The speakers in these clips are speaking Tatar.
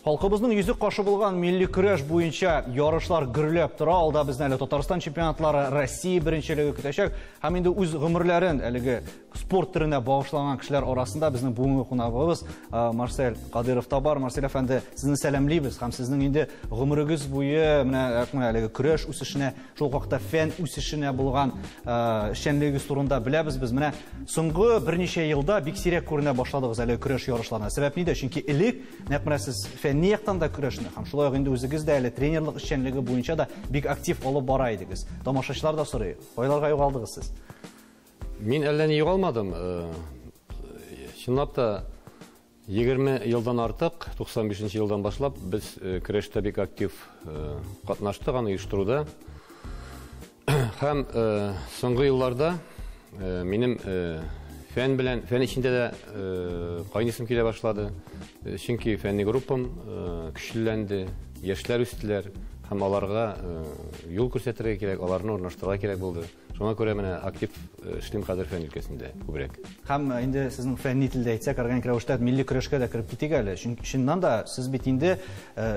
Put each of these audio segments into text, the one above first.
Халкыбызның йөзе кашы булган милли көрәш буенча ярышлар гөрләп тора. Алда безне әле Татарстан чемпионатлары, Россия беренчелеге көтәчәк. Һәм инде үз гомерләрен әлеге спорт төренә багышлаган кешеләр арасында безнең бүгенге кунагыбыз Марсель Кадыров та бар. Марсель әфәнде, сезне сәламлибез һәм сезнең инде гомерегез буе менә әлеге көрәш үсешенә, шул вакытта фән үсешенә булган эшчәнлегегез турында беләбез без. Менә соңгы берничә елда бик сирәк күренә башладыгыз әлеге көрәш ярышларына. Сәбәп нидә? Чөнки элек нәкъ менә сез фәнни яктан да көрәшне һәм шулай ук инде үзегез дә әле тренерлык эшчәнлеге буенча да бик актив алып бара идегез. Тамашачылар да сорый, кайларга югалдыгыз сез? Мин әллә ни югалмадым. Чынлап та 20 елдан артык, 95 елдан башлап без көрәштә бик актив катнаштык, аны оештыруда. Һәм соңгы елларда минем фән белән, фән эчендә дә кайнысым килә башлады. Чөнки фәнни группам көчлеләнде, яшьләр үстеләр һәм аларга юл күрсәтергә кирәк, аларны урнаштырырга кирәк булды. Шуңа күрә менә актив эшлим хәзер фән өлкәсендә күбрәк. Һәм инде сезнең фәнни телдә әйтсәк, органик рәвештә милли көрәшкә дә кереп китик әле. Чөнки чыннан да сез бит инде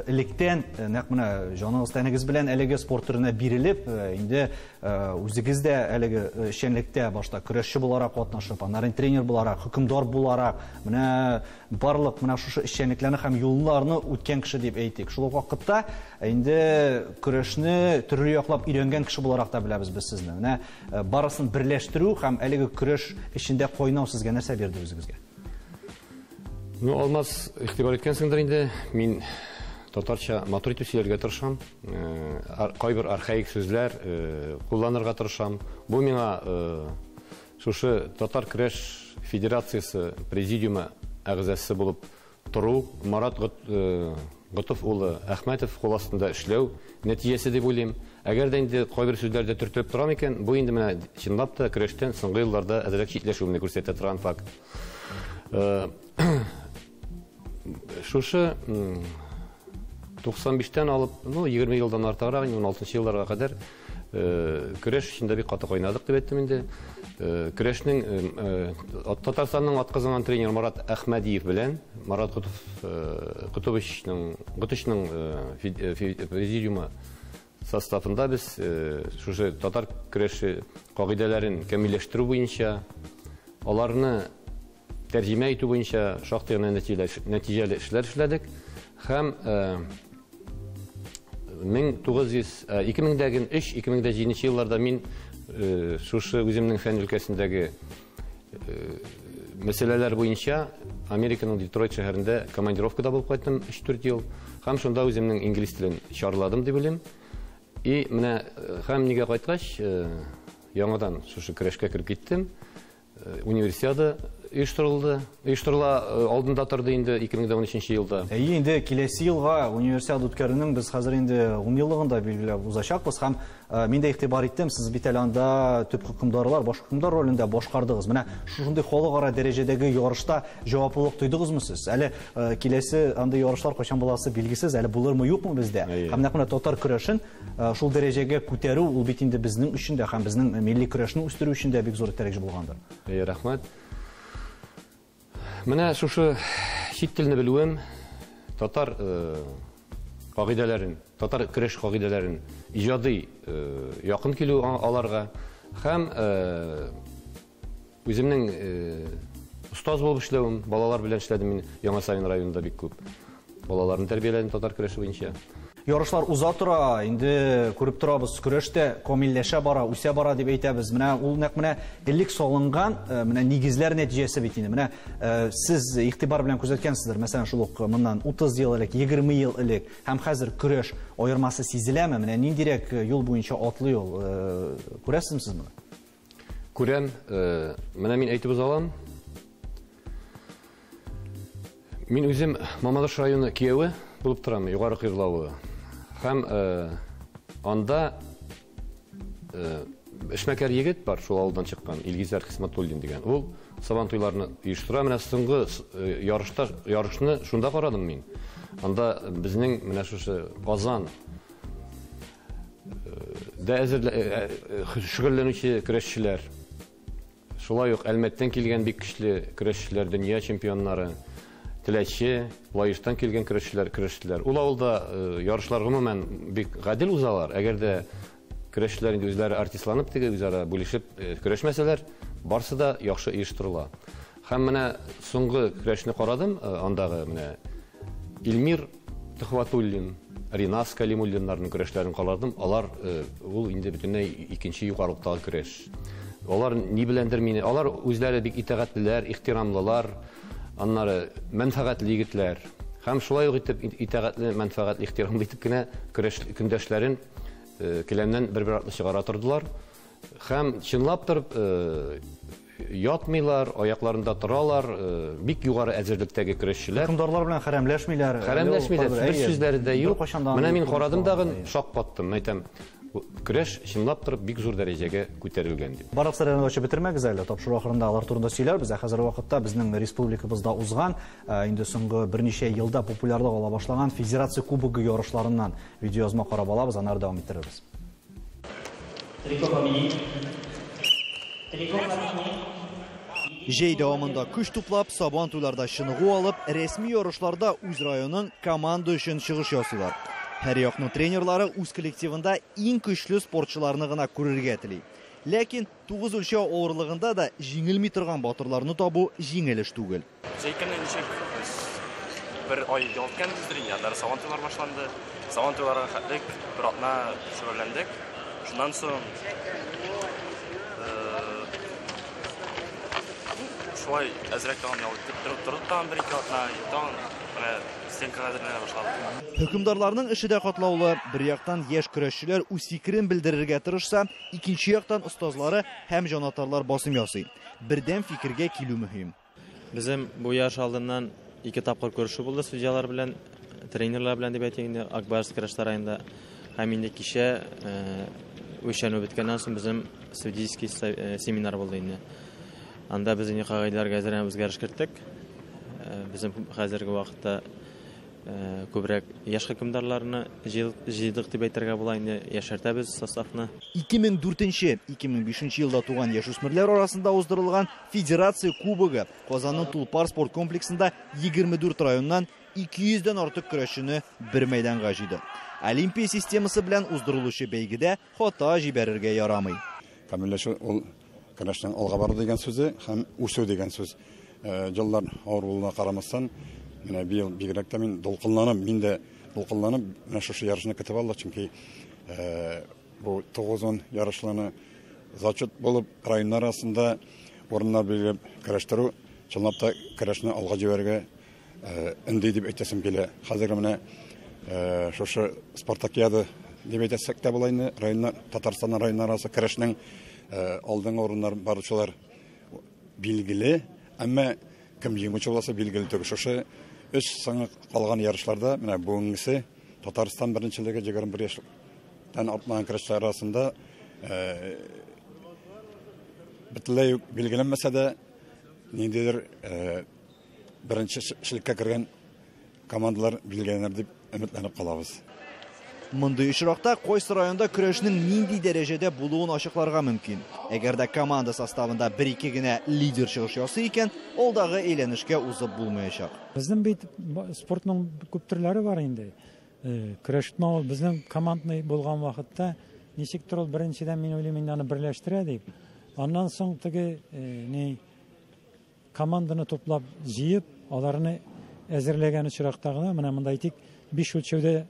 электән нәкъ менә җаныгыз тәнегез белән әлеге спорт төренә бирелеп, инде үзегез дә әлеге эшчәнлектә башта көрәшче буларак катнашып, аннары тренер буларак, хөкемдар буларак, менә барлык менә шушы эшчәнлекләрне һәм юлларны үткән кеше дип әйтик. Шул ук вакытта инде көрәшне төрле яклап өйрәнгән кеше буларак та беләбез без сезне. Менә барысын берләштерү һәм әлеге көрәш эчендә кайнау сезгә нәрсә бирде үзегезгә? Ну, Алмаз, игътибар иткәнсеңдер инде, мин татарча матур итеп сөйләргә тырышам. Кайбер архаик сүзләр кулланырга тырышам. Бу миңа шушы Татар көрәш федерациясе президиумы әгъзасы булып тору, Марат Готов улы Әхмәтов кул астында эшләү нәтиҗәсе дип уйлыйм. Әгәр дә инде кайбер сүзләрдә төртелеп торам икән, бу инде менә чынлап та көрәштән соңгы елларда әзрәк читләшүемне күрсәтә торган факт. Шушы 95-тән алып, ну, 20 елдан артыграк, инде 16 елларга кадәр көрәш эчендә бик каты кайнадык дип әйттем инде. Көрәшнең Татарстанның атказанган тренер Марат Әхмәдиев белән Марат Котовичның президиумы составында без шушы татар көрәше кагыйдәләрен камилләштерү буенча, аларны тәрҗемә итү буенча шактый гына нәтиҗәле эшләр эшләдек. Һәм мең тугыз йөз, ике мең дә өч, ике мең дә җиденче елларда мин шушы үземнең фән өлкәсендәге мәсьәләләр буенча Американың Детройт шәһәрендә командировкада булып кайттым өч-дүрт ел. Һәм шунда үземнең инглиз телен чарладым дип уйлыйм. И менә һәм нигә кайткач, яңадан шушы көрәшкә кереп киттем. Универсиада оештырылды. Оештырыла алдында торды инде ике мең дә унөченче елда. Әйе, инде киләсе елга универсиада үткәрүнең без хәзер инде 10 еллыгын да билгеләп узачакбыз. Һәм мин дә игътибар иттем, сез бит әле анда төп хөкемдарлар, баш хөкемдар ролендә башкардыгыз. Менә шушындый халыкара дәрәҗәдәге ярышта җаваплылык тойдыгызмы сез? Әле киләсе андый ярышлар кайчан буласы билгесез, әле булырмы, юкмы бездә? Һәм нәкъ менә татар көрәшен шул дәрәҗәгә күтәрү ул бит инде безнең өчен дә һәм безнең милли көрәшне үстерү өчен дә бик зур этәргеч булгандыр. Әйе, рәхмәт. Менә шушы чит телне белүем, татар кагыйдәләрен, татар көрәш кагыйдәләрен иҗади якын килү аларга һәм үземнең остаз булып эшләвем, балалар белән эшләдем мин Яңа Савин районында бик күп. Балаларны тәрбияләдем татар көрәше буенча. Ярышлар уза тора, инде күреп торабыз, көрәш тә камилләшә бара, үсә бара дип әйтәбез. Менә ул нәкъ менә элек салынган, менә нигезләр нәтиҗәсе бит инде. Менә сез игътибар белән күзәткәнсездер, мәсәлән, шул ук моннан 30 ел элек, 20 ел элек һәм хәзер көрәш аермасы сизеләме? Менә ниндирәк юл буенча атлый ул, күрәсезме сез моны? Күрәм, менә мин әйтеп уза алам. Мин үзем Мамадыш районы кияве булып торам, Югары Кырлавы. Һәм анда эшмәкәр егет бар, шул авылдан чыккан, Илгизәр Хисматуллин дигән. Ул сабан туйларны оештыра. Менә соңгы ярышны шунда карадым мин. Анда безнең менә шушы Казан дә шөгыльләнүче көрәшчеләр, шулай ук Әлмәттән килгән бик көчле көрәшчеләр, дөнья чемпионнары, Теләче, Лаештан килгән көрәшчеләр көрәштеләр. Ул авылда ярышлар гомумән бик гадел узалар. Әгәр дә көрәшчеләр инде үзләре артистланып теге үзара бүлешеп көрәшмәсәләр, барсы да яхшы оештырыла. Һәм менә соңгы көрәшне карадым, андагы менә Илмир Төхвәтуллин, Ринас Калимуллиннарның көрәшләрен карадым. Алар ул инде бөтенләй икенче югарылыктагы көрәш. Алар ни беләндер мине, алар үзләре бик итагатьлеләр, ихтирамлылар, аннары мәнфәгатьле егетләр. Һәм шулай ук итеп итагатьле, мәнфәгатьле, ихтирамлы итеп кенә көрәш көндәшләрен келәмнән бер-бер артлы чыгара тордылар. Һәм чынлап торып ятмыйлар, аякларында торалар, бик югары әзерлектәге көрәшчеләр. Хөкемдарлар белән хәрәмләшмиләр. Хәрәмләшмиләр, бер сүзләре дә юк. Менә мин карадым дагын, шаккаттым, әйтәм, көрәш чынлап торып бик зур дәрәҗәгә күтәрелгән дип. Барлык серләрне ачып бетермәгез әле, тапшыру ахырында алар турында сөйләрбез. Ә хәзерге вакытта безнең республикабызда узган, инде соңгы берничә елда популярлык ала башлаган Федерация кубогы ярышларыннан видеоязма карап алабыз, аннары дәвам иттерербез. Җәй дәвамында көч туплап, сабан туйларда чыныгу алып, рәсми ярышларда үз районының команда өчен чыгыш ясыйлар. Һәр якның тренерлары үз коллективында иң көчле спортчыларны гына күрергә тели. Ләкин 9 үлчәү авырлыгында да җиңелми торган батырларны табу җиңел эш түгел. Җәй көне ничек без бер ай ял иткәнбездер инде, аннары сабан туйлар башланды. Сабан туйларга хәтлек бер атна шөгыльләндек. Шуннан соң шулай әзрәк тагын ял итеп торып тордык тагын бер ике атна, тагын менә стенкага әзерләнә башладык. Хөкемдарларның эше дә катлаулы. Бер яктан яшь көрәшчеләр үз фикерен белдерергә тырышса, икенче яктан остазлары һәм җанатарлар басым ясый. Бердәм фикергә килү мөһим. Безнең бу ярыш алдыннан ике тапкыр күрешү булды судьялар белән, тренерлар белән дип әйтик инде, Акбарс көрәш сараенда. Һәм инде кичә үлчәнү беткәннән соң безнең судейский семинар булды инде. Анда без инде кагыйдәләргә әзерләнеп үзгәреш керттек. Безнең хәзерге вакытта күбрәк яшь хөкемдарларны җыйдык дип әйтергә була инде, яшәртәбез составны. 2004-2005 елда туган яшүсмерләр арасында уздырылган Федерация кубогы Казанның Тулпар спорт комплексында 24 районнан 200дән артык көрәшчене бер мәйданга җыйды. Олимпия системасы белән уздырылучы бәйгедә хата җибәрергә ярамый. Камилләшү ул көрәшнең алга бару дигән сүзе һәм үсү дигән сүз. Еллар авыр булуына карамастан, менә быел бигрәк тә мин дулкынланып, мин дә дулкынланып, менә шушы ярышны көтеп алдык, чөнки бу 9-10 ярышларны зачет булып районнар арасында урыннар билгеләп көрәштерү чынлап та көрәшне алга җибәрергә өнди дип әйтәсем килә. Хәзер менә шушы Спартакиада дип әйтәсәк тә була инде, районнар, Татарстан районнар арасы көрәшнең алдынгы урыннар баручылар билгеле, әмма кем җиңүче буласы билгеле түгел. Шушы өч соңгы калган ярышларда менә бүгенгесе Татарстан беренчелеге 21 яшьтән артмаган көрәшчеләр арасында бөтенләй үк билгеләнмәсә дә ниндидер беренче шелккә кергән командалар билгеләнер дип өметләнеп калабыз. Мондый очракта кайсы районда көрәшнең нинди дәрәҗәдә булуын ачыкларга мөмкин. Әгәр дә команда составында бер-ике генә лидер чыгыш ясый икән, алдагы әйләнешкә узып булмаячак. Безнең бит спортның күп төрләре бар инде. Көрәшне ул безнең командный булган вакытта ничек тор ул беренчедән мин уйлыйм инде аны берләштерә дип. Аннан соң теге ни команданы туплап җыеп, аларны әзерләгән очракта гына менә монда әйтик 5 үлчәүдә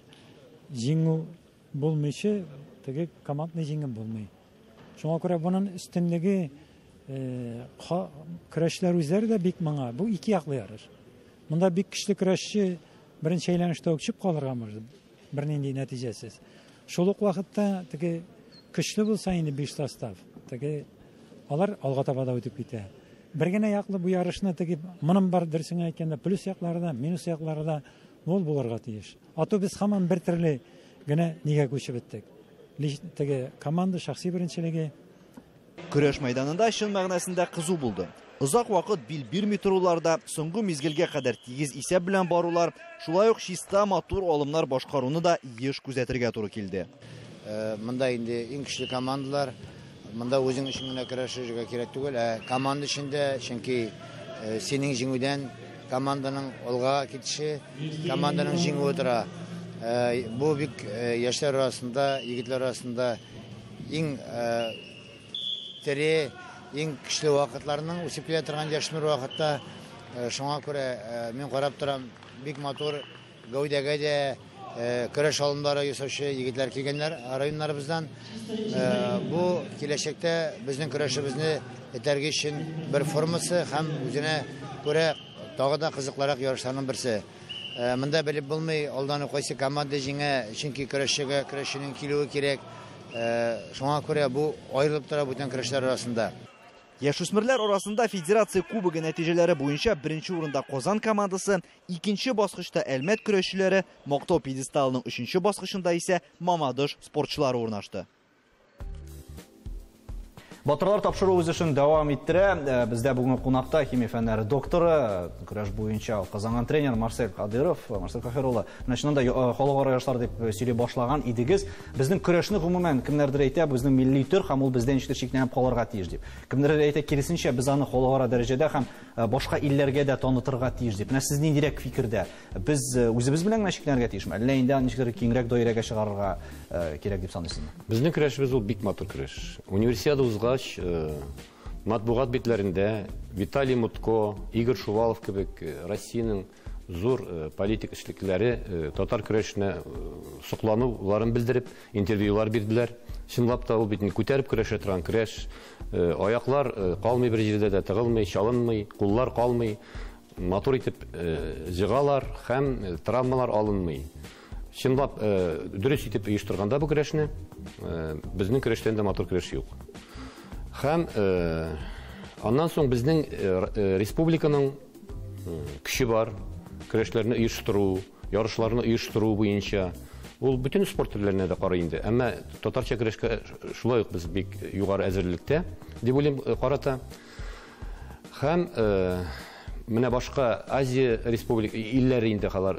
җиңү булмыйча теге командны җиңеп булмый. Шуңа күрә буның өстенлеге көрәшчеләр үзләре дә бик моңа. Бу ике яклы ярыш. Монда бик көчле көрәшче беренче әйләнештә үк чыгып калырга может, бернинди нәтиҗәсез. Шул ук вакытта теге көчле булса инде 5 состав, теге алар алга таба да үтеп китә. Бер генә яклы бу ярышны теге моның бар дөресен әйткәндә плюс яклары да, минус яклары да ул булырга тиеш. Ату без һаман бер төрле генә нигә күчеп беттек. Теге команда шәхси беренчелеге. Көрәш мәйданында чын мәгънәсендә кызу булды. Озак вакыт бил бирми торуларда, соңгы мизгелгә кадәр тигез исәп белән барулар, шулай ук чиста матур алымнар башкаруны да еш күзәтергә туры килде. Монда инде иң көчле командалар, монда үзең өчен генә көрәшергә кирәк түгел, ә команда өчен дә, чөнки синең җиңүдән команданың алга китеше, команданың җиңүе тора. Бу бик яшьләр арасында, егетләр арасында иң тере, иң көчле вакытларның үсеп килә торган яшьмер вакытта. Шуңа күрә мин карап торам, бик матур гәүдәгә дә көрәш алымнары ясаучы егетләр килгәннәр районнарыбыздан. Бу киләчәктә безнең көрәшебезне этәргеч өчен бер формасы һәм үзенә күрә тагы да кызыклырак ярышларның берсе. Монда белеп булмый, алдан ук кайсы команда җиңә, чөнки көрәшчегә көрәшченең килүе кирәк. Шуңа күрә бу аерылып тора бүтән көрәшләр арасында. Яшүсмерләр арасында Федерация Кубогы нәтиҗәләре буенча беренче урында Казан командасы, икенче баскычта Әлмәт көрәшчеләре, мактау пьедесталының өченче баскычында исә Мамадыш спортчылары урнашты. Батырлар тапшыру үз эшен дәвам иттерә. Бездә бүген кунакта химия фәннәре докторы, көрәш буенча казанган тренер Марсель Кадыров. Марсель Кахир улы, менә чыннан да халыкара ярышлар дип сөйли башлаган идегез. Безнең көрәшне гомумән кемнәрдер әйтә, безнең милли төр һәм ул бездән ничектер чикләнеп калырга тиеш дип. Кемнәрдер әйтә, киресенчә, без аны халыкара дәрәҗәдә һәм башка илләргә дә танытырга тиеш дип. Менә сез ниндирәк фикердә? Без үзебез белән генә чикләнергә тиешме? Әллә инде аны ничектер киңрәк даирәгә чыгарырга кирәк дип саныйсызмы? Безнең көрәшебез ул бик матур көрәш. Универсиада узгач, матбугат битләрендә Виталий Мутко, Игорь Шувалов кебек Россиянең зур политик эшлеклеләре татар көрәшенә соклануларын белдереп, интервьюлар бирделәр. Чынлап та ул бит күтәреп көрәшә торган көрәш, аяклар калмый бер җирдә дә тыгылмый, чалынмый, куллар калмый, матур итеп җыгалар һәм травмалар алынмый. Чынлап дөрес итеп оештырганда бу көрәшне, безнең көрәштән дә матур көрәш юк. Һәм аннан соң безнең республиканың көче бар, көрәшләрне оештыру, ярышларны оештыру буенча. Ул бөтен спорт төрләренә дә карый инде. Әмма татарча көрәшкә шулай ук без бик югары әзерлектә, дип уйлыйм, карата. Һәм менә башка Азия республика илләре инде алар,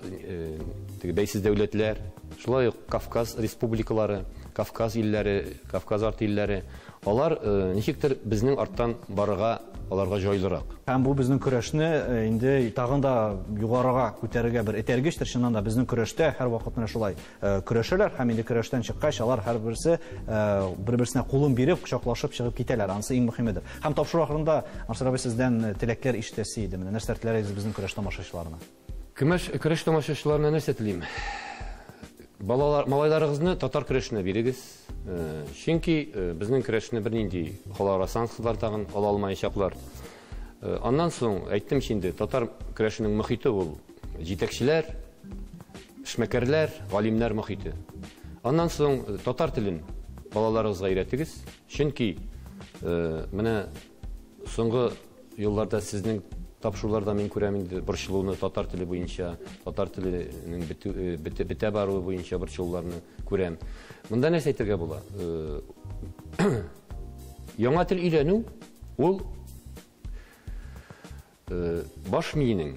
теге бәйсез дәүләтләр, шулай ук Кавказ республикалары, Кавказ илләре, Кавказ арты илләре, алар ничектер безнең арттан барырга аларга җайлырак. Һәм бу безнең көрәшне инде тагын да югарыга күтәрергә бер этәргечтер. Чыннан да безнең көрәштә һәрвакыт менә шулай көрәшәләр һәм инде көрәштән чыккач алар һәрберсе бер-берсенә кулын биреп, кочаклашып чыгып китәләр. Анысы иң мөһимедер. Һәм тапшыру ахырында Марсель абый сездән теләкләр ишетәсе иде. Менә нәрсә теләр безнең көрәш тамашачыларына? Көрәш тамашачыларына нәрсә телим? Балалар, малайларыгызны татар көрәшенә бирегез. Чөнки безнең көрәшне бернинди халыкара санкцияләр тагын ала алмаячаклар. Аннан соң әйттем инде, татар көрәшенең мөхите ул җитәкчеләр, эшмәкәрләр, галимнәр мөхите. Аннан соң татар телен балаларыгызга өйрәтегез. Чөнки менә соңгы елларда сезнең тапшыруларда мин күрәм инде борчылуны татар теле буенча, татар теленең бетә баруы буенча борчылуларны күрәм. Монда нәрсә әйтергә була? Яңа тел өйрәнү ул баш миенең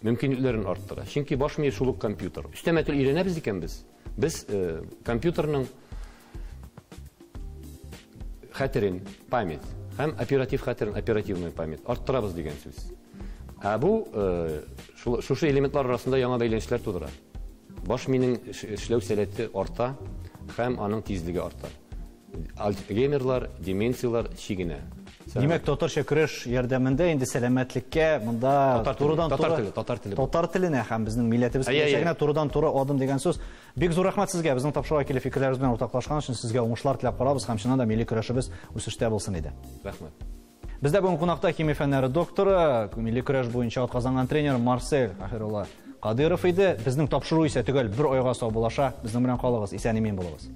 мөмкинлекләрен арттыра. Чөнки баш мие шул ук компьютер. Өстәмә тел өйрәнәбез икән без, без компьютерның хәтерен, память һәм оператив хәтерен, оперативную память арттырабыз дигән сүз. Ә бу шушы элементлар арасында яңа бәйләнешләр тудыра. Баш минең эшләү сәләте арта һәм аның тизлеге арта. Альцгеймерлар, деменциялар чигенә. Димәк, татарча көрәш ярдәмендә инде сәламәтлеккә монда турыдан-туры татар теленә һәм безнең милләтебез киләчәгенә турыдан-туры адым дигән сүз. Бик зур рәхмәт сезгә, безнең тапшыруга килеп фикерләрегез белән уртаклашкан өчен, сезгә уңышлар теләп калабыз һәм чыннан да милли көрәшебез үсештә булсын иде. Рәхмәт. Бездә бүген кунакта химия фәннәре докторы, милли көрәш буенча атказанган тренер Марсель Кахир улы Кадыров иде. Безнең тапшыру исә төгәл бер айга саубуллаша. Безнең белән калыгыз, исән-имин булыгыз.